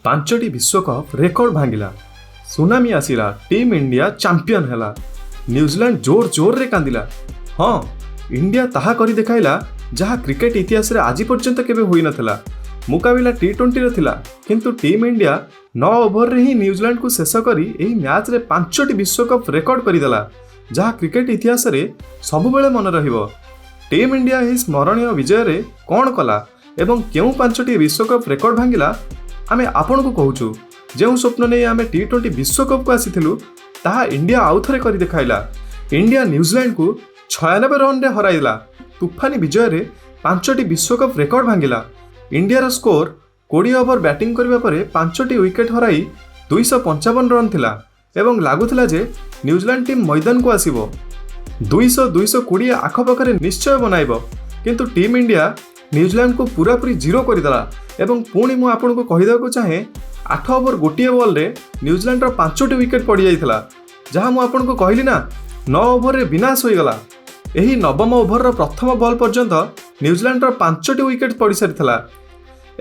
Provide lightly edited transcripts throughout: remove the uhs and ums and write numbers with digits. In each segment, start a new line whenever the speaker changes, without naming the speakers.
ପାଞ୍ଚଟି ବିଶ୍ୱକପ୍ ରେକର୍ଡ ଭାଙ୍ଗିଲା, ସୁନାମି ଆସିଲା, ଟିମ୍ ଇଣ୍ଡିଆ ଚାମ୍ପିୟନ ହେଲା, ନ୍ୟୁଜିଲାଣ୍ଡ ଜୋର ଜୋରରେ କାନ୍ଦିଲା। ହଁ, ଇଣ୍ଡିଆ ତାହା କରି ଦେଖାଇଲା ଯାହା କ୍ରିକେଟ ଇତିହାସରେ ଆଜି ପର୍ଯ୍ୟନ୍ତ କେବେ ହୋଇନଥିଲା। ମୁକାବିଲା ଟି-20ର ଥିଲା, କିନ୍ତୁ ଟିମ୍ ଇଣ୍ଡିଆ 9 ଓଭରରେ ହିଁ ନ୍ୟୁଜିଲାଣ୍ଡକୁ ଶେଷ କରି ଏହି ମ୍ୟାଚ୍ରେ ପାଞ୍ଚଟି ବିଶ୍ୱକପ୍ ରେକର୍ଡ କରିଦେଲା, ଯାହା କ୍ରିକେଟ ଇତିହାସରେ ସବୁବେଳେ ମନେ ରହିବ। ଟିମ୍ ଇଣ୍ଡିଆ ଏହି ସ୍ମରଣୀୟ ବିଜୟରେ କ'ଣ କଲା ଏବଂ କେଉଁ ପାଞ୍ଚଟି ବିଶ୍ୱକପ୍ ରେକର୍ଡ ଭାଙ୍ଗିଲା, ଆମେ ଆପଣଙ୍କୁ କହୁଛୁ। ଯେଉଁ ସ୍ୱପ୍ନ ନେଇ ଆମେ ଟି-20 ବିଶ୍ୱକପ୍କୁ ଆସିଥିଲୁ, ତାହା ଇଣ୍ଡିଆ ଆଉଥରେ କରି ଦେଖାଇଲା। ଇଣ୍ଡିଆ ନ୍ୟୁଜିଲାଣ୍ଡକୁ 96 ରନ୍ରେ ହରାଇଲା। ତୁଫାନି ବିଜୟରେ ପାଞ୍ଚଟି ବିଶ୍ୱକପ୍ ରେକର୍ଡ ଭାଙ୍ଗିଲା। ଇଣ୍ଡିଆର ସ୍କୋର 20 ଓଭର ବ୍ୟାଟିଂ କରିବା ପରେ ପାଞ୍ଚଟି ୱିକେଟ୍ ହରାଇ 255 ରନ୍ ଥିଲା ଏବଂ ଲାଗୁଥିଲା ଯେ ନ୍ୟୁଜିଲାଣ୍ଡ ଟିମ୍ ମଇଦାନକୁ ଆସିବ, 200, 220 ଆଖପାଖରେ ନିଶ୍ଚୟ ବନାଇବ। କିନ୍ତୁ ଟିମ୍ ଇଣ୍ଡିଆ ନ୍ୟୁଜିଲାଣ୍ଡକୁ ପୁରାପୁରି ଜିରୋ କରିଦେଲା। ଏବଂ ପୁଣି ମୁଁ ଆପଣଙ୍କୁ କହିଦେବାକୁ ଚାହେଁ, 8 ଓଭର 1 ବଲ୍ରେ ନ୍ୟୁଜିଲାଣ୍ଡର ପାଞ୍ଚଟି ୱିକେଟ୍ ପଡ଼ିଯାଇଥିଲା। ଯାହା ମୁଁ ଆପଣଙ୍କୁ କହିଲି ନା, 9 ଓଭରରେ ବିନାଶ ହୋଇଗଲା। ଏହି ନବମ ଓଭରର ପ୍ରଥମ ବଲ୍ ପର୍ଯ୍ୟନ୍ତ ନ୍ୟୁଜିଲାଣ୍ଡର ପାଞ୍ଚଟି ୱିକେଟ୍ ପଡ଼ିସାରିଥିଲା।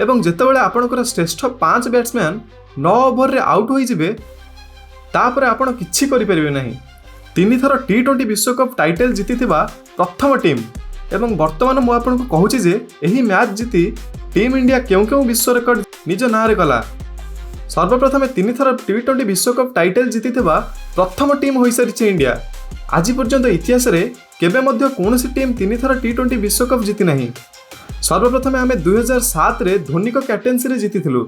ଏବଂ ଯେତେବେଳେ ଆପଣଙ୍କର ଶ୍ରେଷ୍ଠ ପାଞ୍ଚ ବ୍ୟାଟ୍ସମ୍ୟାନ୍ 9 ଓଭରରେ ଆଉଟ୍ ହୋଇଯିବେ, ତାପରେ ଆପଣ କିଛି କରିପାରିବେ ନାହିଁ। ତିନିଥର ଟି-20 ବିଶ୍ୱକପ୍ ଟାଇଟେଲ୍ ଜିତିଥିବା ପ୍ରଥମ ଟିମ୍। ଏବଂ ବର୍ତ୍ତମାନ ମୁଁ ଆପଣଙ୍କୁ କହୁଛି ଯେ ଏହି ମ୍ୟାଚ୍ ଜିତି ଟିମ୍ ଇଣ୍ଡିଆ କେଉଁ କେଉଁ ବିଶ୍ୱ ରେକର୍ଡ ନିଜ ନାଁରେ କଲା। ସର୍ବପ୍ରଥମେ ତିନିଥର ଟି-20 ବିଶ୍ୱକପ୍ ଟାଇଟେଲ୍ ଜିତିଥିବା ପ୍ରଥମ ଟିମ୍ ହୋଇସାରିଛି ଇଣ୍ଡିଆ। ଆଜି ପର୍ଯ୍ୟନ୍ତ ଇତିହାସରେ କେବେ ମଧ୍ୟ କୌଣସି ଟିମ୍ ତିନିଥର ଟି-20 ବିଶ୍ୱକପ୍ ଜିତି ନାହିଁ। ସର୍ବପ୍ରଥମେ ଆମେ 2007ରେ ଧୋନିଙ୍କ କ୍ୟାପ୍ଟେନ୍ସିରେ ଜିତିଥିଲୁ,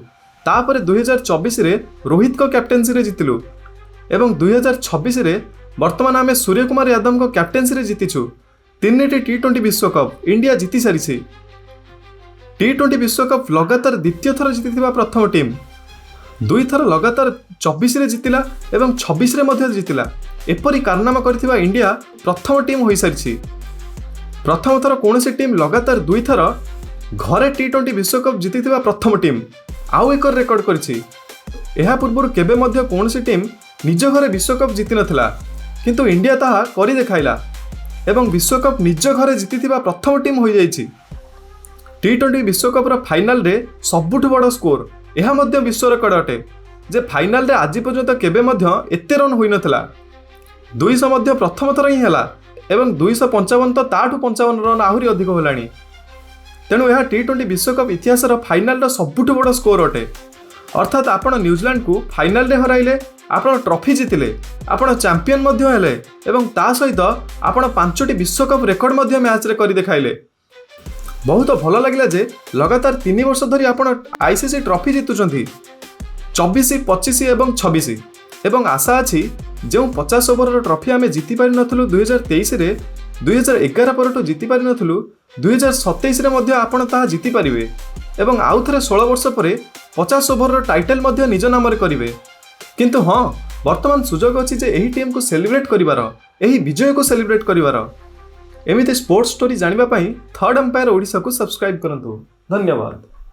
ତାପରେ 2024ରେ ରୋହିତଙ୍କ କ୍ୟାପ୍ଟେନ୍ସିରେ ଜିତିଲୁ ଏବଂ 2026ରେ ବର୍ତ୍ତମାନ ଆମେ ସୂର୍ଯ୍ୟକୁମାର ଯାଦବଙ୍କ କ୍ୟାପ୍ଟେନ୍ସିରେ ଜିତିଛୁ। ତିନିଟି ଟି-20 ବିଶ୍ୱକପ୍ ଇଣ୍ଡିଆ ଜିତି ସାରିଛି। ଟି-20 ବିଶ୍ୱକପ୍ ଲଗାତାର ଦ୍ୱିତୀୟ ଥର ଜିତିଥିବା ପ୍ରଥମ ଟିମ୍। ଦୁଇଥର ଲଗାତାର, 24ରେ ଜିତିଲା ଏବଂ 26ରେ ମଧ୍ୟ ଜିତିଲା। ଏପରି କାରନାମା କରିଥିବା ଇଣ୍ଡିଆ ପ୍ରଥମ ଟିମ୍ ହୋଇସାରିଛି। ପ୍ରଥମ ଥର କୌଣସି ଟିମ୍ ଲଗାତାର ଦୁଇଥର ଘରେ ଟି-20 ବିଶ୍ୱକପ୍ ଜିତିଥିବା ପ୍ରଥମ ଟିମ୍ ଆଉ ଏକ ରେକର୍ଡ କରିଛି। ଏହା ପୂର୍ବରୁ କେବେ ମଧ୍ୟ କୌଣସି ଟିମ୍ ନିଜ ଘରେ ବିଶ୍ୱକପ୍ ଜିତିନଥିଲା, କିନ୍ତୁ ଇଣ୍ଡିଆ ତାହା କରି ଦେଖାଇଲା ଏବଂ ବିଶ୍ୱକପ୍ ନିଜ ଘରେ ଜିତିଥିବା ପ୍ରଥମ ଟିମ୍ ହୋଇଯାଇଛି। ଟି-20 ବିଶ୍ୱକପ୍ର ଫାଇନାଲରେ ସବୁଠୁ ବଡ଼ ସ୍କୋର, ଏହା ମଧ୍ୟ ବିଶ୍ୱ ରେକର୍ଡ ଅଟେ ଯେ ଫାଇନାଲରେ ଆଜି ପର୍ଯ୍ୟନ୍ତ କେବେ ମଧ୍ୟ ଏତେ ରନ୍ ହୋଇନଥିଲା। 200 ମଧ୍ୟ ପ୍ରଥମ ଥର ହିଁ ହେଲା ଏବଂ 255 ତ ତାଠୁ 55 ରନ୍ ଆହୁରି ଅଧିକ ହେଲାଣି। ତେଣୁ ଏହା ଟି-20 ବିଶ୍ୱକପ୍ ଇତିହାସର ଫାଇନାଲର ସବୁଠୁ ବଡ଼ ସ୍କୋର ଅଟେ। ଅର୍ଥାତ୍ ଆପଣ ନ୍ୟୁଜିଲାଣ୍ଡକୁ ଫାଇନାଲରେ ହରାଇଲେ, ଆପଣ ଟ୍ରଫି ଜିତିଲେ, ଆପଣ ଚାମ୍ପିୟନ ମଧ୍ୟ ହେଲେ ଏବଂ ତା ସହିତ ଆପଣ ପାଞ୍ଚଟି ବିଶ୍ୱକପ୍ ରେକର୍ଡ ମଧ୍ୟ ମ୍ୟାଚ୍ରେ କରି ଦେଖାଇଲେ। ବହୁତ ଭଲ ଲାଗିଲା ଯେ ଲଗାତାର 3 ବର୍ଷ ଧରି ଆପଣ ଆଇସିସି ଟ୍ରଫି ଜିତୁଛନ୍ତି, 24, 25 ଏବଂ 26। ଏବଂ ଆଶା ଅଛି, ଯେଉଁ 50 ଓଭରର ଟ୍ରଫି ଆମେ ଜିତି ପାରିନଥିଲୁ 2023ରେ, 2011 ପରଠୁ ଜିତି ପାରିନଥିଲୁ, 2027ରେ ମଧ୍ୟ ଆପଣ ତାହା ଜିତିପାରିବେ ଏବଂ ଆଉ ଥରେ 16 ବର୍ଷ ପରେ 50 ଓଭରର ଟାଇଟେଲ୍ ମଧ୍ୟ ନିଜ ନାମରେ କରିବେ। କିନ୍ତୁ ହଁ, ବର୍ତ୍ତମାନ ସୁଯୋଗ ଅଛି ଯେ ଏହି ଟିମ୍କୁ ସେଲିବ୍ରେଟ୍ କରିବାର, ଏହି ବିଜୟକୁ ସେଲିବ୍ରେଟ୍ କରିବାର। ଏମିତି ସ୍ପୋର୍ଟସ୍ ଷ୍ଟୋରି ଜାଣିବା ପାଇଁ ଥର୍ଡ ଅମ୍ପାୟାର ଓଡ଼ିଶାକୁ ସବସ୍କ୍ରାଇବ୍ କରନ୍ତୁ। ଧନ୍ୟବାଦ।